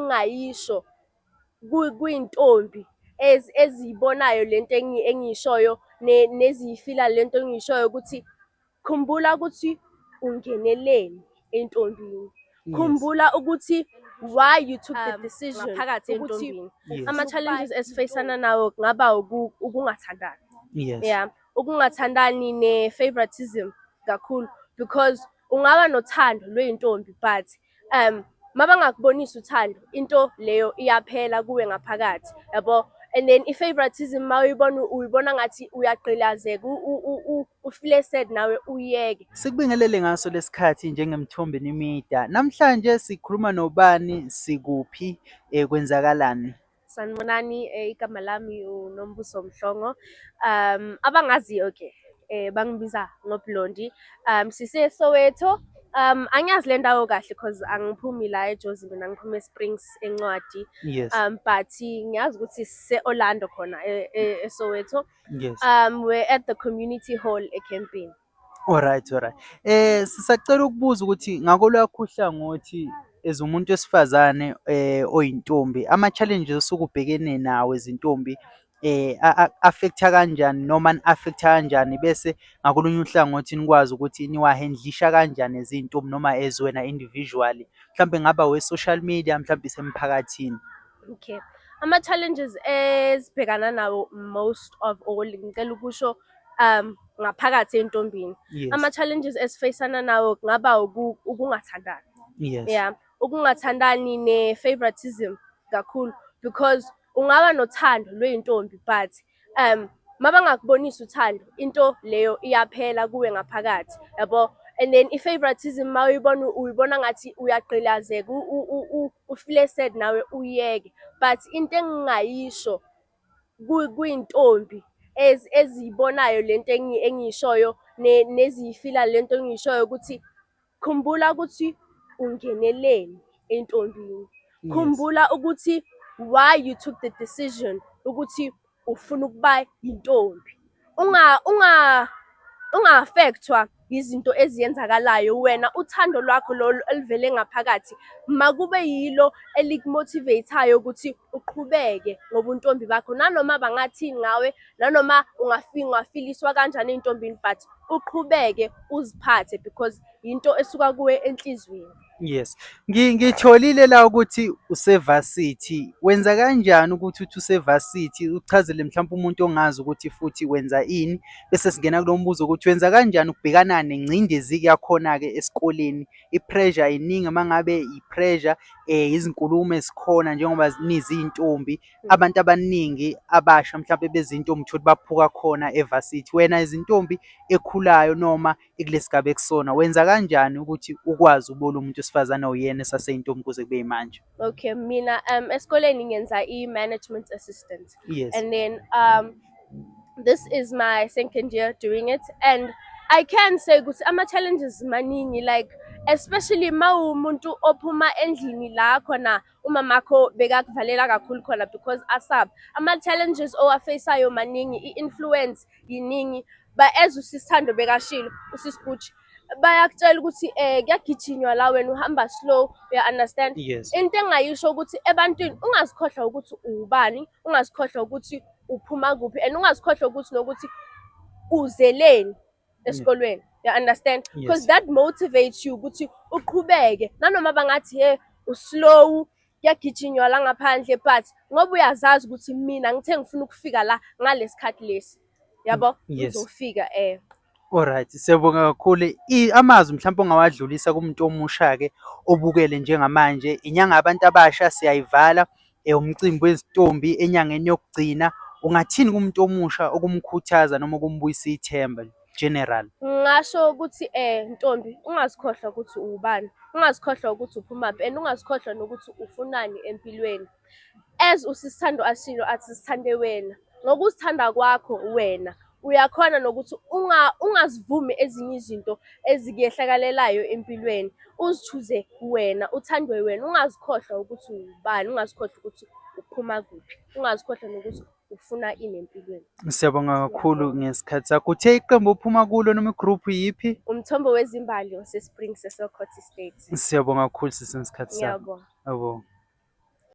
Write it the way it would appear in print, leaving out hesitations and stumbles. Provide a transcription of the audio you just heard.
engingayisho kwiy'ntombi eziyibonayo lento engiyishoyo neziyi-feel-a lento engiyishoyo ukuthi khumbula ukuthi ungeneleni entombini. Khumbula ukuthi why you took the decision ngaphakathi ukuthi entombini. Ama-challenges esi-face-ana nawo kungaba ukungathandani. Yeah, ukungathandani ne-favoritism kakhulu, because ungaba nothando lwey'ntombi, but mabangakubonisi uthando, into leyo iyaphela kuwe ngaphakathi, yabo. And then i-favoritism, mawuyibona, uyibona ngathi uyagqilazeka, u-feel-e sad nawe, uyeke. Sikubingelele ngaso lesikhathi njengeMthombeni Media. Namhlanje sikhuluma nobani, sikuphi, kwenzakalani? Sanibonani, igama lami uNombuso Mhlongo. Abangaziyo ke bangibiza ngoBlondie. Sise Soweto. Angiyazi le ndawo kahle because angiphumi la eJozi, mina ngiphuma eSprings eNcwadi. But ngiyazi ukuthi sise Orlando khona eSoweto. We're at the community hall ecampini. Alright. Sisacela ukubuza ukuthi ngakolwakho uhlangothi as umuntu wesifazane oyintombi, ama-challenges osuke ubhekene nawo ezintombi affect-a kanjani noma ani-affect-a kanjani, bese ngakolunye uhlangothi nikwazi ukuthi niwa-handle-isha kanjani as iy'ntombi noma as wena individually, mhlampe kungaba we-social media, mhlampe isemphakathini. Okay. Ama-challenges esibhekana nawo most of all, ngicela ukusho ngaphakathi entombini. Ama-challenges esi-face-ana nawo kungaba ukungathandani. Yeah, ukungathandani ne-favoritism kakhulu, because ungaba nothando lwey'ntombi, but mabangakubonisi uthando, into leyo iyaphela kuwe ngaphakathi, yabo. And then i-favoritism, mawuyibona, uyibona ngathi uyagqilazeka, u-feel-e sad nawe, uyeke. But into engingayisho kwiy'ntombi eziyibonayo lento engiyishoyo neziyi-feel-a lento engiyishoyo ukuthi khumbula ukuthi ungeneleni entombini. Khumbula ukuthi why you took the decision ukuthi ufuna ukuba yintombi. Unga-affect-wa izinto eziyenzakalayo. Wena uthando lwakho lolu oluvele ngaphakathi makube yilo eliku-motivate-ayo ukuthi uqhubeke ngobuntombi bakho, nanoma bangathini ngawe, nanoma unga-feel-iswa kanjani ey'ntombini, but uqhubeke uziphathe because into esuka kuwe enhliziyweni. Yes. Ngitholile la ukuthi use-varsity. Wenza kanjani ukuthi uthi use-varsity, uchazele mhlawumpe umuntu ongazi ukuthi futhi wenza ini, bese singena kulo mbuzo ukuthi wenza kanjani ukubhekana nengcindezi yakhona-ke esikoleni. I-pressure iningi, uma ngabe i-pressure, izinkulumo ezikhona njengoba nizintombi, abantu abaningi abasha mhlampe bezintombi uthole baphuka khona e-varsity. Wena as intombi ekhulayo noma ekulesi sigaba ekusona, wenza kanjani ukuthi ukwazi ukubona umuntu wesifazane owuyena esaseyintombi kuze kube yimanje? Okay, mina esikoleni ngenza i-management assistant. And then this is my second year doing it, and I can say ukuthi ama-challenges maningi, like especially mawumuntu ophuma endlini la khona umamakho bekakuvalela kakhulu khona because asaba. Ama-challenges owa-face-ayo maningi, i-influence yiningi. But as usisithando bekashilo, usisi Gucci, bayakutshela ukuthi kuyagijinywa la, wena uhamba slow, uya understand? Yes. Into engayisho ukuthi ebantwini, ungazikhohlwa ukuthi uwubani, ungazikhohlwa ukuthi uphuma kuphi, and ungazikhohlwa ukuthi nokuthi uzeleni esikolweni. You understand? Because Yes. that motivates you ukuthi uqhubeke nanoma bangathi, "Hey, uslow, kuyagijinywa la ngaphandle," but ngoba uyazazi ukuthi mina ngithe ngifuna ukufika la ngalesikhathi lesi, yabo, uzofika. Alright, siyabonga kakhulu. Amazwi mhlawumbe ongawadlulisa kumuntu omusha-ke obukele njengamanje, inyanga yabantu abasha siyayivala, umcimbi wezintombi enyangeni yokugcina. Ungathini kumuntu omusha ukumkhuthaza noma ukumbuyisa ithemba general? Ngingasho ukuthi ntombi, ungazikhohlwa ukuthi uwubani, ungazikhohlwa ukuthi uphumaphi, and ungazikhohlwa nokuthi ufunani empilweni. As usisithando ashilo, athi sithande wena. Ngokuzithanda kwakho wena uyakhona nokuthi ungazivumi ezinye izinto ezikuyehlakalelayo empilweni. Uzi-choose wena, uthandwe wena, ungazikhohlwa ukuthi uwubani, ungazikhohlwa ukuthi uphuma kuphi, ungazikhohlwa nokuthi ufuna ini empilweni. Siyabonga kakhulu ngesikhathi sakho. Uthe iqembu ophuma kulo noma i-group yiphi? Umthombo Wezimbali wase-Springs eSelcot Estate. Siyabonga kakhulu sisi ngesikhathi sakho. Ngiyabonga. Yabo.